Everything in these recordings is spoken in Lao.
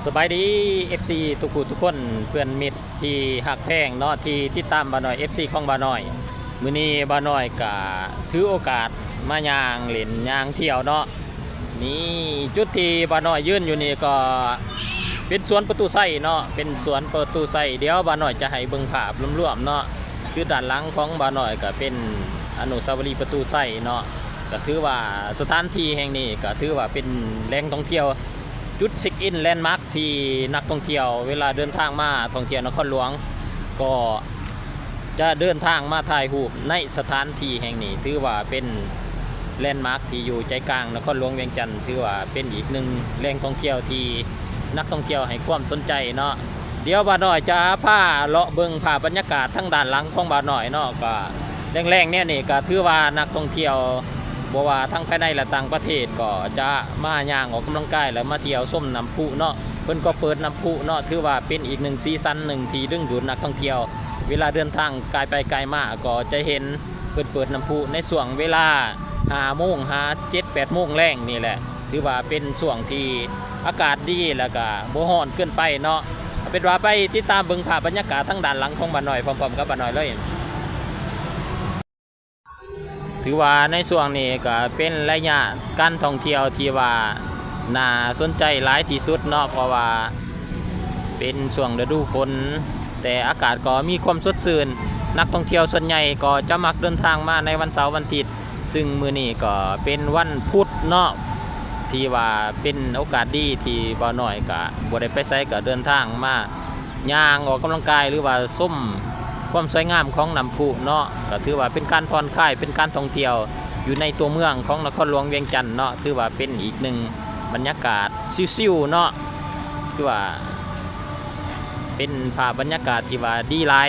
ສະບາຍດີ ເອັຟຊີ ທຸກຜູ້ທຸກຄົນ ເພື່ອນມິດທີ່ຮັກແພງເນາະ ທີ່ຕິດຕາມບ່າວນ້ອຍ ເອັຟຊີ ຂອງບ່າວນ້ອຍ. ມື້ນີ້ບ່າວນ້ອຍກະຖືໂອກາດມາຍ່າງຫຼິ້ນຍ່າງທ່ຽວເນາະ. ນີ້ ຈຸດທີ່ບ່າວນ້ອຍຢືນຢູ່ນີ້ກໍເປັນສວນປະຕູໄຊເນາະ ເປັນສວນປະຕູໄຊ. ດຽວບ່າວນ້ອຍຈະໃຫ້ເບິ່ງພາບລວມໆເນາະ. ຄືດ້ານຫຼັງຂອງບ່າວນ້ອຍກໍເປັນອະນຸສາວະລີປະຕູໄຊເນາະ. ກໍຖືວ່າສະຖານທີ່ແຫ່ງນີ້ກໍຖືວ່າເປັນແຫຼ່ງທ່ອງທ່ຽວ ຈຸດເຊັກອິນແລນມາກທີ່ນັກທ່ອງທ່ຽວເວລາເດີນທາງມາທ່ອງທ່ຽວນະຄອນຫຼວງ ກໍຈະເດີນທາງມາຖ່າຍຮູບໃນສະຖານທີ່ແຫ່ງນີ້. ຖືວ່າເປັນແລນມາກທີ່ຢູ່ໃຈກາງນະຄອນຫຼວງວຽງຈັນ ຖືວ່າເປັນອີກໜຶ່ງແຫຼ່ງທ່ອງທ່ຽວທີ່ນັກທ່ອງທ່ຽວໃຫ້ຄວາມສົນໃຈເນາະ. ດຽວບ່າວນ້ອຍຈະພາເລາະເບິ່ງພາບບັນຍາກາດທາງດ້ານຫຼັງຂອງບ່າວນ້ອຍເນາະ. ກໍແລ້ງໆແນວນີ້ກໍຖືວ່ານັກທ່ອງທ່ຽວ ບໍ່ວ່າທັງພາຍໃນ ແລະ ຕ່າງປະເທດ ກໍຈະມາຍ່າງອອກກຳລັງກາຍ ແລະ ມາທ່ຽວຊົມນ້ຳພຸເນາະ. ເພິ່ນກໍເປີດນ້ຳພຸເນາະ ຖືວ່າເປັນອີກໜຶ່ງສີສັນໜຶ່ງທີ່ດຶງດູດນັກທ່ອງທ່ຽວ. ເວລາເດີນທາງກາຍໄປກາຍມາ ກໍຈະເຫັນເພິ່ນເປີດນ້ຳພຸໃນຊ່ວງເວລາຫ້າໂມງ ຫາເຈັດແປດໂມງແລງນີ້ແຫຼະ. ຖືວ່າເປັນຊ່ວງທີ່ອາກາດດີ ແລ້ວກະບໍ່ຮ້ອນເກີນໄປເນາະ. ເອົາເປັນວ່າໄປຕິດຕາມເບິ່ງພາບບັນຍາກາດທາງດ້ານຫຼັງຂອງບ່າວນ້ອຍພ້ອມໆກັບບ່າວນ້ອຍເລີຍ. ຖືວ່າໃນຊ່ວງນີ້ກະເປັນໄລຍະການທ່ອງທ່ຽວທີ່ວ່າໜ້າສົນໃຈຫຼາຍທີ່ສຸດເນາະ ເພາະວ່າເປັນຊ່ວງລະດູຝົນ ແຕ່ອາກາດກໍມີຄວາມສົດຊື່ນ. ນັກທ່ອງທ່ຽວສ່ວນໃຫຍ່ກໍຈະມັກເດີນທາງມາໃນວັນເສົາວັນອາທິດ ຊຶ່ງມື້ນີ້ກໍເປັນວັນພຸດເນາະ ທີ່ວ່າເປັນໂອກາດດີທີ່ບ່າວນ້ອຍກະບໍ່ໄດ້ໄປໃສ ກໍເດີນທາງມາ ຍ່າງອອກກຳລັງກາຍ ຫຼືວ່າຊົມຄວາມສວຍງາມຂອງນ້ຳພຸເນາະ. ກໍຖືວ່າເປັນການຜ່ອນຄາຍ ເປັນການທ່ອງທ່ຽວຢູ່ໃນຕົວເມືອງຂອງນະຄອນຫຼວງວຽງຈັນເນາະ. ຖືວ່າເປັນອີກໜຶ່ງບັນຍາກາດຊິວໆເນາະ ຖືວ່າເປັນພາບບັນຍາກາດທີ່ວ່າດີຫຼາຍ.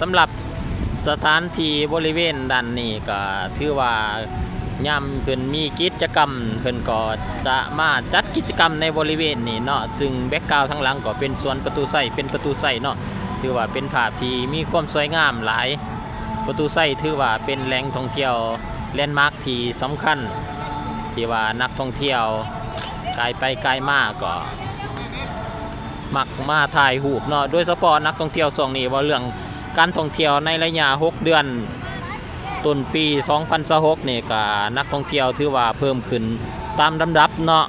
ສຳລັບສະຖານທີ່ບໍລິເວນດ້ານນີ້ກໍຖືວ່າຍາມເພິ່ນມີກິດຈະກຳ ເພິ່ນກໍຈະມາຈັດກິດຈະກຳໃນບໍລິເວນນີ້ເນາະ. ຊຶ່ງແບັກກຣາວທາງຫຼັງກໍເປັນສວນປະຕູໄຊ ເປັນປະຕູໄຊເນາະ. ຖືວ່າເປັນພາບທີ່ມີຄວາມສວຍງາມຫຼາຍ. ປະຕູໄຊຖືວ່າເປັນແຫຼ່ງທ່ອງທ່ຽວແລນມາກທີ່ສຳຄັນ ທີ່ວ່ານັກທ່ອງທ່ຽວກາຍໄປກາຍມາກໍ ມັກມາຖ່າຍຮູບເນາະ. ໂດຍສະເພາະນັກທ່ອງທ່ຽວຊ່ວງນີ້ ເວົ້າເລື່ອງການທ່ອງທ່ຽວໃນໄລຍະຫົກເດືອນຕົ້ນປີສອງພັນຊາວຫົກນີ້ ກະນັກທ່ອງທ່ຽວຖືວ່າເພີ່ມຂຶ້ນຕາມລຳດັບເນາະ.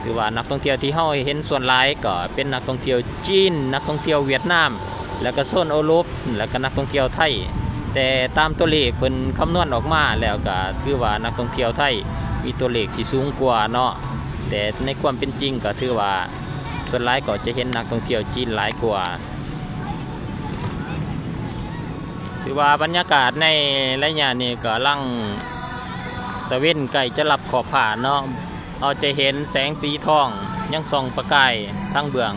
ຖືວ່ານັກທ່ອງທ່ຽວທີ່ເຮົາເຫັນສ່ວນຫຼາຍກໍເປັນນັກທ່ອງທ່ຽວຈີນ, ນັກທ່ອງທ່ຽວຫວຽດນາມ ແລ້ວກະໂຊນເອີຣົບ ແລ້ວກະນັກທ່ອງທ່ຽວໄທ. ແຕ່ຕາມຕົວເລກເພິ່ນຄຳນວນອອກມາແລ້ວ ກະຖືວ່ານັກທ່ອງທ່ຽວໄທມີຕົວເລກທີ່ສູງກວ່າເນາະ. ແຕ່ໃນຄວາມເປັນຈິງກໍຖືວ່າ ສ່ວນຫຼາຍກໍຈະເຫັນນັກທ່ອງທ່ຽວຈີນຫຼາຍກວ່າ. ຖືວ່າບັນຍາກາດໃນໄລຍະນີ້ກຳລັງ ຕາເວັນໃກ້ຈະລັບຂອບຟ້າເນາະ, ເຮົາຈະເຫັນແສງສີທອງຍັງສ່ອງປະກາຍທາງເບື້ອງ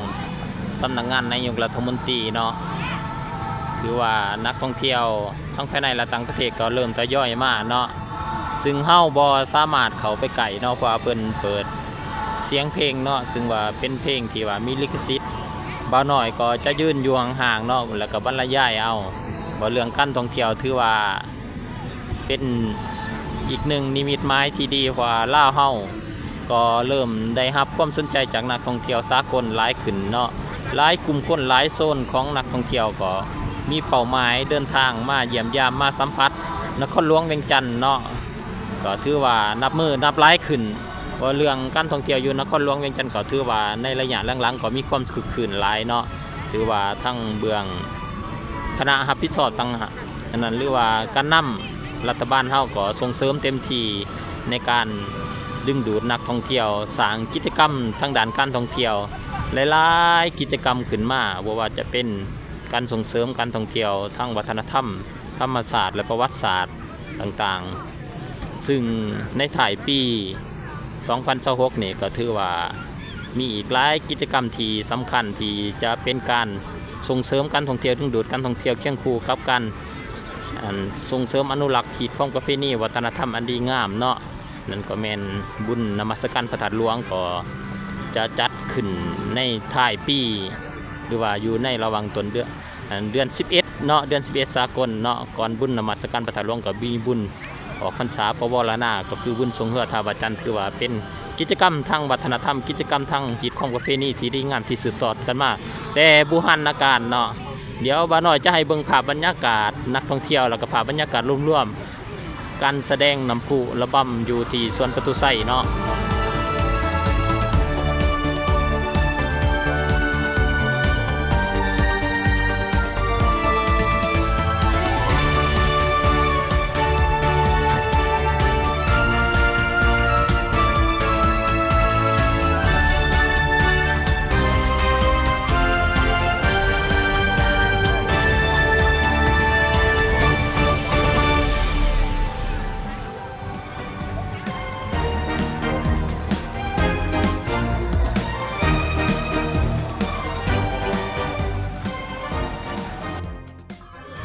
ສຳນັກງານນາຍົກລັດຖະມົນຕີເນາະ. ຖືວ່ານັກທ່ອງທ່ຽວທັງພາຍໃນ ແລະ ຕ່າງປະເທດກໍເລີ່ມທະຍອຍມາເນາະ. ຊຶ່ງເຮົາບໍ່ສາມາດເຂົ້າໄປໃກ້ເນາະ ເພາະວ່າເພິ່ນເປີດສຽງເພງເນາະ, ຊຶ່ງວ່າເປັນເພງທີ່ວ່າມີລິຂະສິດ. ບ່າວນ້ອຍກໍຈະຢືນຢູ່ຫ່າງໆເນາະ ແລ້ວກໍບັນລະຍາຍເອົາ ເວົ້າເລື່ອງການທ່ອງທ່ຽວ ຖືວ່າເປັນອີກໜຶ່ງນິມິດໝາຍທີ່ດີ ເພາະວ່າລາວເຮົາ ກໍເລີ່ມໄດ້ຮັບຄວາມສົນໃຈຈາກນັກທ່ອງທ່ຽວສາກົນຫຼາຍຂຶ້ນເນາະ, ຫຼາຍກຸ່ມຄົນ ຫຼາຍໂຊນຂອງນັກທ່ອງທ່ຽວກໍມີເປົ້າໝາຍເດີນທາງມາຢ້ຽມຢາມ ມາສຳຜັດນະຄອນຫຼວງວຽງຈັນເນາະ, ກໍຖືວ່ານັບມື້ນັບຫຼາຍຂຶ້ນ. ເວົ້າເລື່ອງການທ່ອງທ່ຽວຢູ່ນະຄອນຫຼວງວຽງຈັນ ກໍຖືວ່າໃນໄລຍະຫຼັງໆກໍມີຄວາມຄຶກຄື້ນຫຼາຍເນາະ, ຖືວ່າທາງເບື້ອງຄະນະຮັບຜິດຊອບຕ່າງ ອັນນັ້ນ ຫຼືວ່າການນຳລັດຖະບານເຮົາກໍສົ່ງເສີມເຕັມທີ່ໃນການດຶງດູດນັກທ່ອງທ່ຽວ, ສ້າງກິດຈະກຳທາງດ້ານການທ່ອງທ່ຽວຫຼາຍໆກິດຈະກຳຂຶ້ນມາ, ບໍ່ວ່າຈະເປັນການສົ່ງເສີມການທ່ອງທ່ຽວທາງວັດທະນະທຳ, ທຳມະຊາດ ແລະ ປະຫວັດສາດຕ່າງໆ. ຊຶ່ງໃນທ້າຍປີສອງພັນຊາວຫົກນີ້ ກໍຖືວ່າ ມີອີກຫຼາຍກິດຈະກຳທີ່ສຳຄັນ ທີ່ຈະເປັນການສົ່ງເສີມການທ່ອງທ່ຽວ, ດຶງດູດການທ່ອງທ່ຽວ ຄຽງຄູ່ກັບການ ອັນ ສົ່ງເສີມອະນຸລັກຮີດຄອງປະເພນີວັດທະນະທຳອັນດີງາມເນາະ. ນັ້ນກໍແມ່ນບຸນນະມັດສະການພະທາດຫຼວງ ກໍຈະຈັດຂຶ້ນໃນທ້າຍປີ ຫຼືວ່າຢູ່ໃນລະຫວ່າງຕົ້ນເດືອນ ອັນ ເດືອນສິບເອັດເນາະ, ເດືອນສິບເອັດສາກົນເນາະ. ກ່ອນບຸນນະມັດສະການພະທາດຫຼວງ ກໍມີບຸນ ອອກພັນສາ ປວລນາ ກໍຄືບຸນຊ່ວງເຮືອທ່າພະຈັນ ຖືວ່າເປັນກິດຈະກຳທາງວັດທະນະທຳ, ກິດຈະກຳທາງຮີດຄອງປະເພນີທີ່ດີງາມທີ່ສືບທອດກັນມາແຕ່ບູຮານນະການເນາະ. ດຽວບ່າວນ້ອຍຈະໃຫ້ເບິ່ງພາບບັນຍາກາດນັກທ່ອງທ່ຽວ ແລ້ວກໍພາບບັນຍາກາດລວມໆ ການສະແດງນ້ຳພຸລະບຳຢູ່ທີ່ສວນປະຕູໄຊເນາະ.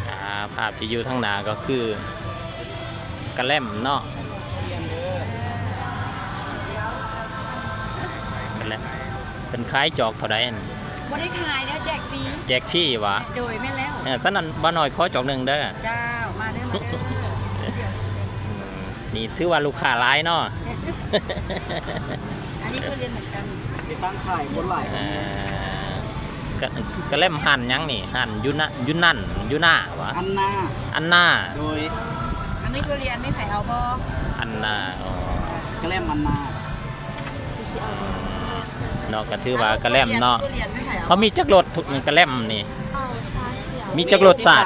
ອ່າ ພາບທີ່ຢູ່ທາງໜ້າກໍຄືກະແລັມເນາະ ກະແລັມ ເພິ່ນຂາຍຈອກເທົ່າໃດຫັ້ນ? ບໍ່ໄດ້ຂາຍເດ້ອ ແຈກຟຣີ. ແຈກຟຣີຫວາ? ໂດຍ ແມ່ນແລ້ວ. ເອີ ຊັ້ນນັ້ນ ບ່າວນ້ອຍຂໍຈອກໜຶ່ງເດີ. ເຈົ້າ ມາເດີ ມາເດີ. ນີ້ຖືວ່າລູກຄ້າຫຼາຍເນາະ. ອັນນີ້ທຸລຽນເໝືອນກັນ. ໄປຕັ້ງຂາຍຄົນຫຼາຍ. ເອີ ກະ ກະແລັມຮ້ານຫຍັງນີ້? ຮ້ານຢູນາ ຢູນານ ຢູນາຫວາ? ອັນນາ ອັນນາ. ໂດຍ. ອັນນີ້ທຸລຽນ ມີໃຜເອົາບໍ່? ອັນນາ. ອໍ ກະແລັມອັນນາ. ເນາະ ກໍຖືວ່າກະແລັມເນາະ. ເຂົາມີຈັກລົດ ກະແລັມນີ້? ມີຈັກລົດຊາດ?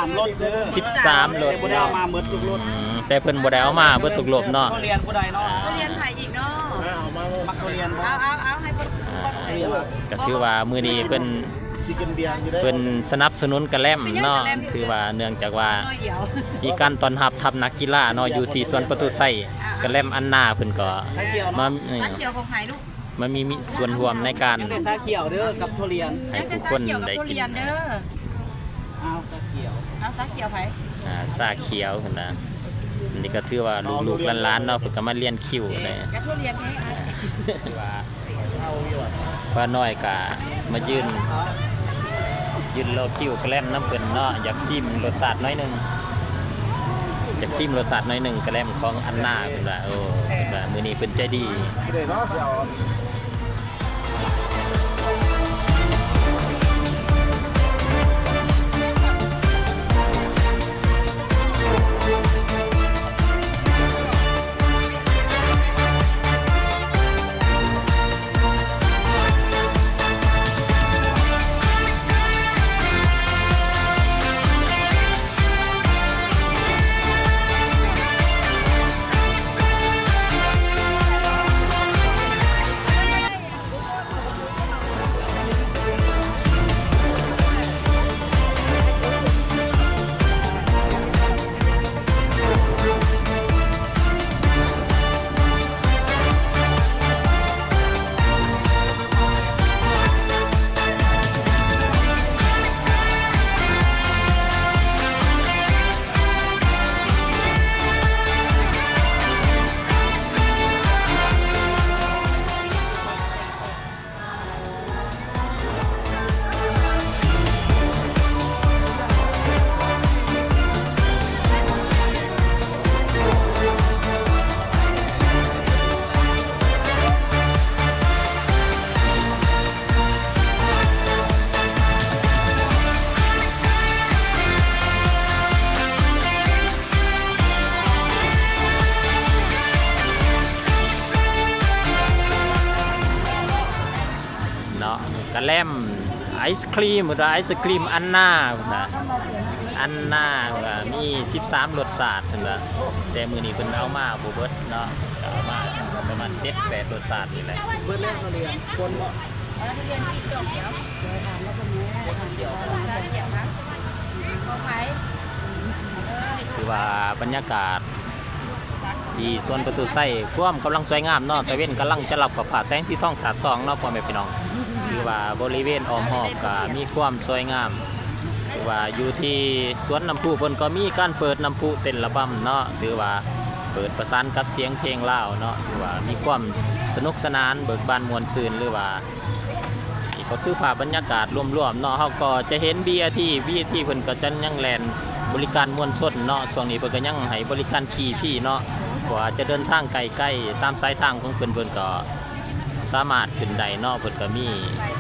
ສິບສາມລົດ. ແຕ່ບໍ່ໄດ້ເອົາມາໝົດທຸກລົດ. ອືມ ແຕ່ເພິ່ນບໍ່ໄດ້ເອົາມາເບິດທຸກລົດເນາະ. ທຸລຽນຜູ້ໃດເນາະ? ທຸລຽນໃຜອີກເນາະ? ເອົາມາ ມັກທຸລຽນບໍ່? ເອົາ ເອົາ ເອົາໃຫ້ເພິ່ນກ່ອນກໍໄດ້. ກໍຖືວ່າມື້ນີ້ເພິ່ນ ຊິກິນເບຍຢູ່ເດ້ ເພິ່ນສະໜັບສະໜູນກະແລັມເນາະ. ຖືວ່າເນື່ອງຈາກວ່າມີການຕ້ອນຮັບທັບນັກກິລາເນາະ ຢູ່ທີ່ສວນປະຕູໄຊ. ກະແລັມອັນນາເພິ່ນກໍມາ ຊາຂຽວຂອງໃຜລູກ? ມາມີ ມີສ່ວນຮ່ວມໃນການ ຍັງແຕ່ຊາຂຽວເດີກັບທຸລຽນ. ໃຫ້ທຸກຄົນໄດ້ກິນ. ເອົາຊາຂຽວ. ເອົາຊາຂຽວໃຜ? ອ່າ ຊາຂຽວຫັ້ນນະ. ອັນນີ້ກໍຖືວ່າລູກໆຫຼານໆເນາະ ເພິ່ນກໍມາລຽນຄິວແຫຼະ. ກະທຸລຽນແທ້. ປ້ານ້ອຍກະມາຢືນ ຢືນລໍຄິວກະແລັມນຳເພິ່ນເນາະ. ຢາກຊີມລົດຊາດໜ້ອຍໜຶ່ງ ຢາກຊີມລົດຊາດໜ້ອຍໜຶ່ງ ກະແລັມຂອງອັນນາ. ເພິ່ນວ່າ ໂອ້ ເພິ່ນວ່າມື້ນີ້ເພິ່ນໃຈດີ. ເນາະ ກະແລັມ ໄອສະຄຣີມ ເພິ່ນວ່າໄອສະຄຣີມອັນນາ ເພິ່ນວ່າອັນນາ ເພິ່ນວ່າມີສິບສາມລົດຊາດ ເພິ່ນວ່າ ແຕ່ມື້ນີ້ເພິ່ນເອົາມາບໍ່ເບິດເນາະ ກໍເອົາມາປະມານເຈັດແປດລົດຊາດນີ້ແຫຼະ. ເບິດແລ້ວທຸລຽນ ຄົນບໍ່? ທຸລຽນກິນດອກດຽວ ຊາຂຽວນະ ຂອງໃຜ? ຖືວ່າບັນຍາກາດ ທີ່ສວນປະຕູໄຊ ພວມກຳລັງສວຍງາມເນາະ ຕາເວັນກຳລັງຈະລັບຂອບຟ້າ ແສງສີທອງສາດສ່ອງເນາະ ພໍ່ແມ່ພີ່ນ້ອງ. ຖືວ່າບໍລິເວນອ້ອມຮອບກໍມີຄວາມສວຍງາມ ຖືວ່າຢູ່ທີ່ສວນນ້ຳພຸເພິ່ນກໍມີການເປີດນ້ຳພຸເຕັ້ນລະບຳເນາະ ຖືວ່າເປີດປະສານກັບສຽງເພງລາວເນາະ ຖືວ່າມີຄວາມສະໜຸກສະໜານ ເບີກບານມ່ວນຊື່ນ ຫຼືວ່າ ນີ້ກໍຄືພາບບັນຍາກາດລວມໆເນາະ ເຮົາກໍຈະເຫັນ ບີອາທີ ບີອາທີ ເພິ່ນກໍຈະຍັງແລ່ນບໍລິການມວນຊົນເນາະ ຊ່ວງນີ້ເພິ່ນກໍຍັງໃຫ້ບໍລິການຂີ່ຟຣີເນາະ ວ່າຈະເດີນທາງໄກໆ ຕາມສາຍທາງຂອງເພິ່ນ ເພິ່ນກໍສາມາດຂຶ້ນໄດ້ເນາະ. ເພິ່ນກໍມີ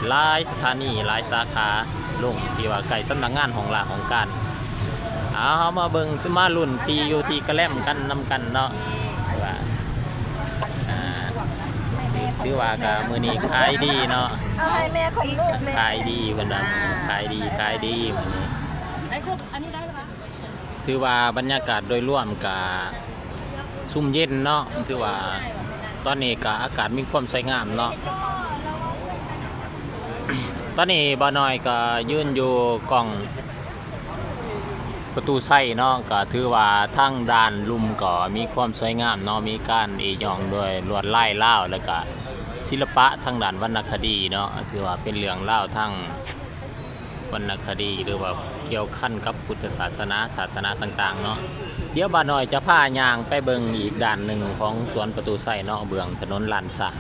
ຫຼາຍສະຖານີ ຫຼາຍສາຂາລົງ ທີ່ວ່າໃກ້ສຳນັກງານຫ້ອງລາຫ້ອງການ. ເອົາ ເຮົາມາເບິ່ງ ມາລຸ້ນທີ່ຢູ່ທີ່ກະແລັມກັນນຳກັນເນາະ ວ່າ ອ່າ ຖືວ່າກໍມື້ນີ້ຂາຍດີເນາະ ເອົາໃຫ້ແມ່ຂອງລູກແດ່ ຂາຍດີເພິ່ນວ່າ ຂາຍດີ ຂາຍດີມື້ນີ້. ຖືວ່າບັນຍາກາດໂດຍລວມກະຊຸ່ມເຢັນເນາະ ຖືວ່າຕອນນີ້ກະອາກາດມີຄວາມສວຍງາມເນາະ. ຕອນນີ້ບ່າວນ້ອຍກະຢືນຢູ່ກ້ອງປະຕູໄຊເນາະ ກະຖືວ່າທາງດ້ານລຸ່ມກໍມີຄວາມສວຍງາມເນາະ ມີການເອຍອງດ້ວຍລວດລາຍລາວ ແລ້ວກະສິລະປະທາງດ້ານວັນນະຄະດີເນາະ ຖືວ່າເປັນເລື່ອງລາວທາງ ວັນນະຄະດີ ຫຼືວ່າກ່ຽວພັນກັບພຸດທະສາສະໜາ ສາສະໜາຕ່າງໆເນາະ. ດຽວບ່າວນ້ອຍຈະພາຍ່າງໄປເບິ່ງອີກດ້ານໜຶ່ງຂອງສວນປະຕູໄຊເນາະ ເບື້ອງຖະໜົນລ້ານຊ້າງ.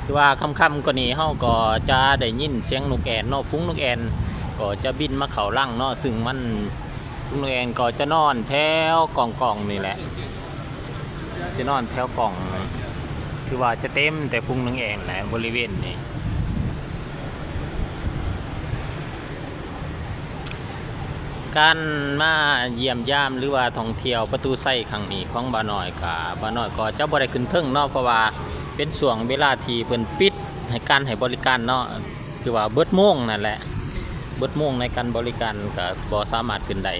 ຖືວ່າຄ່ຳໆກວ່ານີ້ເຮົາກໍຈະໄດ້ຍິນສຽງນົກແອ່ນເນາະ ຝູງນົກແອ່ນກໍຈະບິນມາເຂົ້າລັງເນາະ ຊຶ່ງມັນ ຝູງນົກແອ່ນກໍຈະນອນແຖວກ້ອງໆນີ້ແຫຼະ ຈະນອນແຖວກ້ອງ ຖືວ່າຈະເຕັມແຕ່ຝູງນົກແອ່ນແຫຼະ ບໍລິເວນນີ້. ການມາຢ້ຽມຢາມ ຫຼືວ່າທ່ອງທ່ຽວປະຕູໄຊຄັ້ງນີ້ຂອງບ່າວນ້ອຍ ກະ ບ່າວນ້ອຍກໍຈະບໍ່ໄດ້ຂຶ້ນເທິງເນາະ ເພາະວ່າເປັນຊ່ວງເວລາທີ່ເພິ່ນປິດໃຫ້ການໃຫ້ບໍລິການເນາະ. ຄືວ່າເບິດໂມງນັ້ນແຫຼະ ເບິດໂມງໃນການບໍລິການ ກໍບໍ່ສາມາດຂຶ້ນໄດ້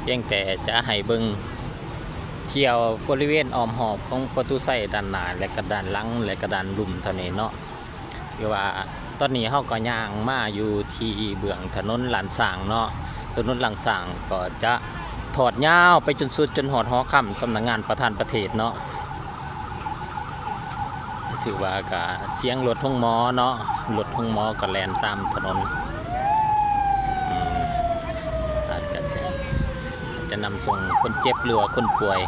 ພຽງແຕ່ຈະໃຫ້ເບິ່ງທ່ຽວບໍລິເວນອ້ອມຮອບຂອງປະຕູໄຊດ້ານໜ້າ ແລະກະດ້ານຫຼັງ ແລະກະດ້ານລຸ່ມເທົ່ານີ້ເນາະ. ຄືວ່າຕອນນີ້ເຮົາກໍຍ່າງມາຢູ່ທີ່ເບື້ອງຖະໜົນລ້ານຊ້າງເນາະ ຖະໜົນລ້ານຊ້າງກໍຈະທອດຍາວໄປຈົນສຸດ ຈົນຮອດຫໍຄຳສຳນັກງານປະທານປະເທດເນາະ. ຖືວ່າກະສຽງລົດໂຮງໝໍເນາະ ລົດໂຮງໝໍກໍແລ່ນຕາມຖະໜົນ ອືມ ອາດຈະ ຈະນຳສົ່ງຄົນເຈັບ ຫຼືວ່າຄົນປ່ວຍ.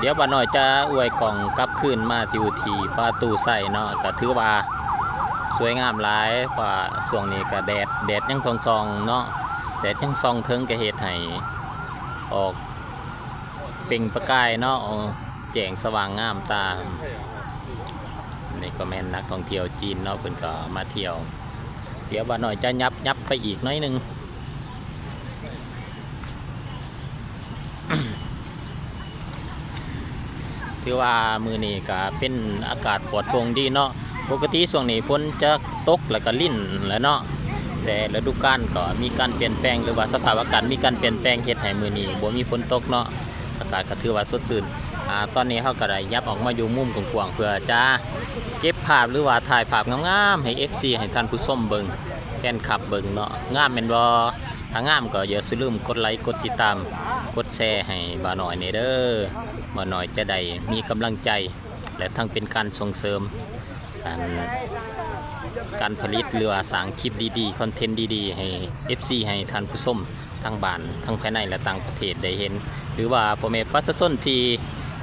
ດຽວບ່າວນ້ອຍຈະອວຍກ້ອງກັບຄືນມາຢູ່ທີ່ປະຕູໄຊເນາະ ກະຖືວ່າສວຍງາມຫຼາຍ ເພາະວ່າຊ່ວງນີ້ກະແດດ ແດດຍັງສ່ອງໆເນາະ ແດດຍັງສ່ອງເຖິງ ກະເຮັດໃຫ້ອອກເປັ່ງປະກາຍເນາະ ແຈ້ງສະຫວ່າງງາມຕາ. ນີ້ກໍແມ່ນນັກທ່ອງທ່ຽວຈີນເນາະ ເພິ່ນກໍມາທ່ຽວ. ດຽວບ່າວນ້ອຍຈະຫຍັບ ຫຍັບໄປອີກໜ້ອຍໜຶ່ງ. ຖືວ່າມື້ນີ້ກໍເປັນອາກາດປອດໂປ່ງດີເນາະ. ປົກກະຕິຊ່ວງນີ້ຝົນຈະຕົກແລ້ວກໍລິນແຫຼະເນາະ ແຕ່ລະດູການກໍມີການປ່ຽນແປງ ຫຼືວ່າສະພາບອາກາດມີການປ່ຽນແປງ ເຮັດໃຫ້ມື້ນີ້ບໍ່ມີຝົນຕົກເນາະ. ອາກາດກໍຖືວ່າສົດຊື່ນ. ອາ ຕອນນີ້ເຮົາກໍໄດ້ຫຍັບອອກມາຢູ່ມຸມກວ້າງໆ ເພື່ອຈະເກັບພາບ ຫຼືວ່າຖ່າຍພາບງາມໆໃຫ້ເອັຟຊີ ໃຫ້ທ່ານຜູ້ຊົມເບິ່ງ ແຟນຄລັບເບິ່ງເນາະ. ງາມແມ່ນບໍ່? ຖ້າງາມກໍຢ່າສູ່ລືມກົດໄລ ກົດຕິດຕາມ ກົດແຊໃຫ້ບ່າວນ້ອຍແດ່ເດີ. ບ່າວນ້ອຍຈະໄດ້ມີກຳລັງໃຈ ແລະ ທັງເປັນການສົ່ງເສີມ ອັນ ການຜະລິດ ຫຼືວ່າສ້າງຄລິບດີໆ ຄອນເທັນດີໆ ໃຫ້ເອັຟຊີ ໃຫ້ທ່ານຜູ້ຊົມ ທັງບ້ານ ທັງພາຍໃນ ແລະ ຕ່າງປະເທດໄດ້ເຫັນ ຫຼືວ່າພໍ່ແມ່ປະຊາຊົນທີ່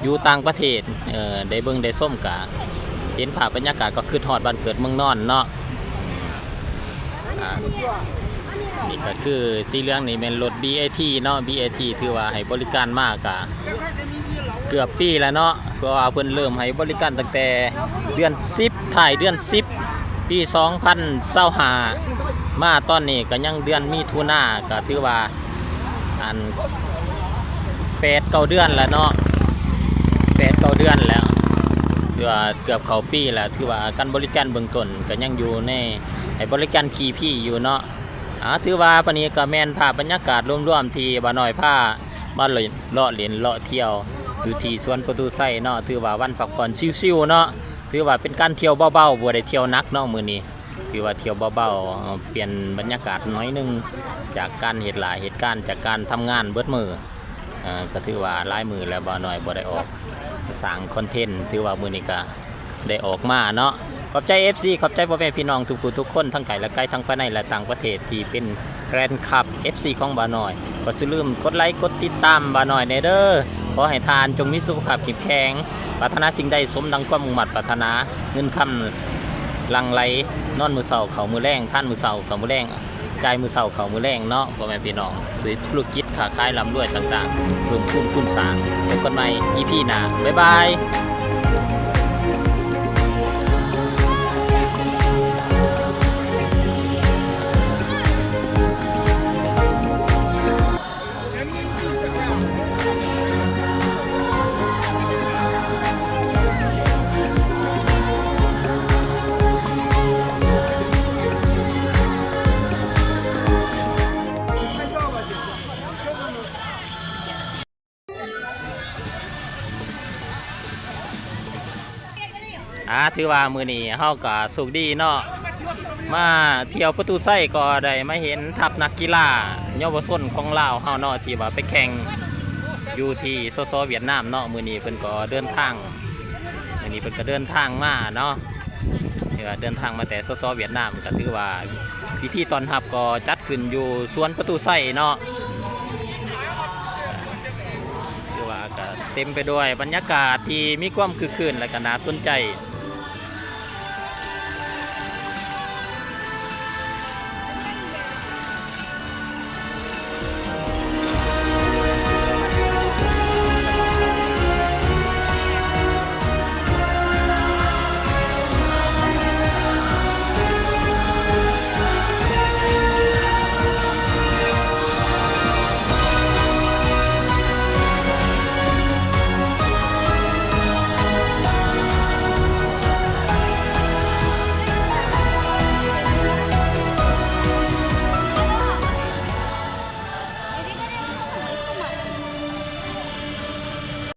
ຢູ່ຕ່າງປະເທດ ເອີ ໄດ້ເບິ່ງໄດ້ຊົມ ກະເຫັນພາບບັນຍາກາດ ກໍຄຶດຮອດບ້ານເກີດເມືອງນອນເນາະ. ອາ ນີ້ກໍຄືສີເຫຼືອງນີ້ແມ່ນລົດ ບີໄອທີ ເນາະ ບີໄອທີ ຖືວ່າໃຫ້ບໍລິການມາກະເກືອບປີແລ້ວເນາະ ເພາະວ່າເພິ່ນເລີ່ມໃຫ້ບໍລິການຕັ້ງແຕ່ເດືອນສິບ ທ້າຍເດືອນສິບ ປີສອງພັນຊາວຫ້າ ມາຕອນນີ້ກໍຍັງເດືອນມິຖຸນາ ກໍຖືວ່າ ອັນ ແປດເກົ້າເດືອນແລ້ວເນາະ ແປດເກົ້າເດືອນແລ້ວ ຖືວ່າເກືອບເຂົ້າປີແລ້ວ ຖືວ່າການບໍລິການເບື້ອງຕົ້ນກໍຍັງຢູ່ໃນ ໃຫ້ບໍລິການຄີພີຢູ່ເນາະ. ອາ ຖືວ່າປານນີ້ກໍແມ່ນພາບບັນຍາກາດລວມໆ ທີ່ບ່າວນ້ອຍພາມາເລາະຫຼິ້ນເລາະທ່ຽວຢູ່ທີ່ສວນປະຕູໄຊເນາະ ຖືວ່າວັນພັກຜ່ອນຊິວໆເນາະ ຖືວ່າເປັນການທ່ຽວເບົາໆ ບໍ່ໄດ້ທ່ຽວໜັກເນາະມື້ນີ້. ຖືວ່າທ່ຽວເບົາໆ ປ່ຽນບັນຍາກາດໜ້ອຍໜຶ່ງ ຈາກການເຮັດລາເຮັດການ ຈາກການທຳງານເບິດມື້ ເອີ ກໍຖືວ່າຫຼາຍມື້ແລ້ວ ບ່າວນ້ອຍບໍ່ໄດ້ອອກສ້າງຄອນເທັນ ຖືວ່າມື້ນີ້ກໍໄດ້ອອກມາເນາະ. ຂອບໃຈເອັຟຊີ ຂອບໃຈພໍ່ແມ່ພີ່ນ້ອງທຸກຜູ້ທຸກຄົນ ທັງໄກແລະໄກ ທັງພາຍໃນ ແລະ ຕ່າງປະເທດ ທີ່ເປັນແຟນຄລັບເອັຟຊີຂອງບ່າວນ້ອຍ ກໍຢ່າລືມກົດໄລກົດຕິດຕາມບ່າວນ້ອຍແດ່ເດີ. ຂໍໃຫ້ທ່ານຈົ່ງມີສຸຂະພາບເຂັ້ມແຂງ ປາດຖະໜາສິ່ງໃດສົມດັ່ງຄວາມມຸ່ງມາດປາດຖະໜາ ເງິນຄຳຫຼັ່ງໄຫຼ ນອນມື້ເຊົ້າເຂົ້າມື້ແລງ ທານມື້ເຊົ້າເຂົ້າມື້ແລງ ຈ່າຍມື້ເຊົ້າເຂົ້າມື້ແລງເນາະ ພໍ່ແມ່ພີ່ນ້ອງ. ທຸລະກິດ ຄ້າຂາຍລ່ຳລວຍຕ່າງໆ ເພີ່ມພູນຄູນສ້າງ. ພົບກັນໃໝ່ ອີພີ ໜ້າ. ບາຍບາຍ. ອາ ຖືວ່າມື້ນີ້ເຮົາກໍໂຊກດີເນາະ ມາທ່ຽວປະຕູໄຊກໍໄດ້ມາເຫັນທັບນັກກິລາເຍົາວະຊົນຂອງລາວເຮົາເນາະ ທີ່ວ່າໄປແຂ່ງຢູ່ທີ່ ສສ ຫວຽດນາມເນາະ. ມື້ນີ້ເພິ່ນກໍເດີນທາງ ມື້ນີ້ເພິ່ນກໍເດີນທາງມາເນາະ ຖືວ່າເດີນທາງມາແຕ່ ສສ ຫວຽດນາມ ກໍຖືວ່າພິທີຕ້ອນຮັບກໍຈັດຂຶ້ນຢູ່ສວນປະຕູໄຊເນາະ. ຖືວ່າກໍເຕັມໄປດ້ວຍບັນຍາກາດທີ່ມີຄວາມຄຶກຄື້ນ ແລະ ກໍໜ້າສົນໃຈ.